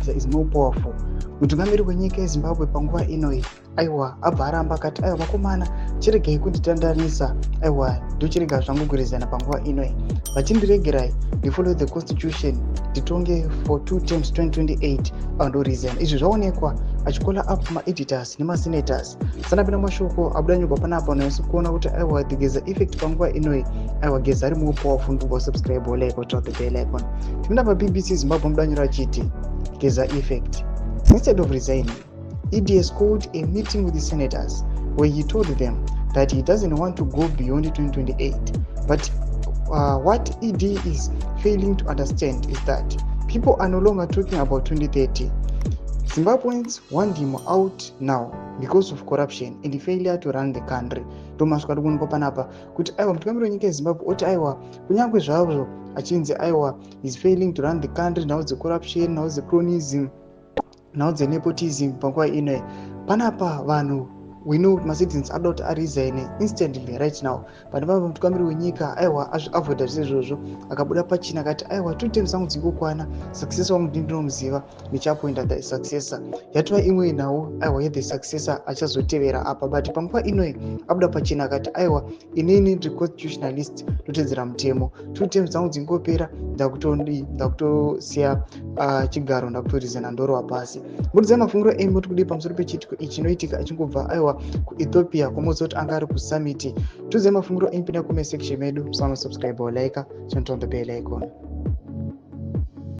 Geza is more powerful. Mutungamiri wenyika yeZimbabwe panguva inoyi, aiwa, abva aramba akati, "Aiwa vakomana, chiregai kunditandanisa. Aiwa, ndochirega zvangu kuresigna panguva inoyi. Vachindiregerai ndifollow the constitution, nditonge for two terms, 2028 andoresigna." Izvi zvaonekwa achicalla up maeditors nemasenators. Sanapinda mashoko abuda nyogwa panapa, nanyatso kuona kuti, aiwa, the Geza effect panguva inoyi, aiwa, Geza ari more powerful. Ndobva subscribe, like, turn the bell icon. Tipinda paBBC Zimbabwe, mudanyiro achiti Geza effect: instead of resigning, ED has called a meeting with the senators where he told them that he doesn't want to go beyond 2028. But what ED is failing to understand is that people are no longer talking about 2030. Zimbabweans want him out now because of corruption and failure to run the country. Ndomasvika ari kuonekwa panapa kuti, aiwa, mutungamiri wenyika yeZimbabwe oti, aiwa, kunyange zvazvo achinzi, aiwa, is failing to run the country, nhau dzecorruption, nhau dzecronism, nhau dzenepotism, panguva inoyi panapa vanhu, we know macitizens anoda kuti aresign instantly right now. Pane papa mutungamiri wenyika, aiwa, azviavoida zvese izvozvo, akabuda pachina akati, "Aiwa, two terms angu dzingokwana. Successor wangu ndinomuziva, ndichaappointa the successor." Yatova imwe nhau, aiwa, yethe successor achazotevera apa, but panguva inoyi abuda pachina akati, "Aiwa, inini ndiri constitutionalist, ndotedzera mutemo. Two terms dzangu dzingopera, ndakutodi ndakutosiya chigaro, ndakutoresigna, ndorova pasi." Muridzai mafungiro enyu, moti kudii pamusoro pechiitiko ichi chinoitika achingobva, aiwa, kuEthiopia, kwamuudza kuti anga ari kusummit? Tudzai mafungiro enyu, pinda comment section medu, musana subscribe or like, chinoturn the bell icon.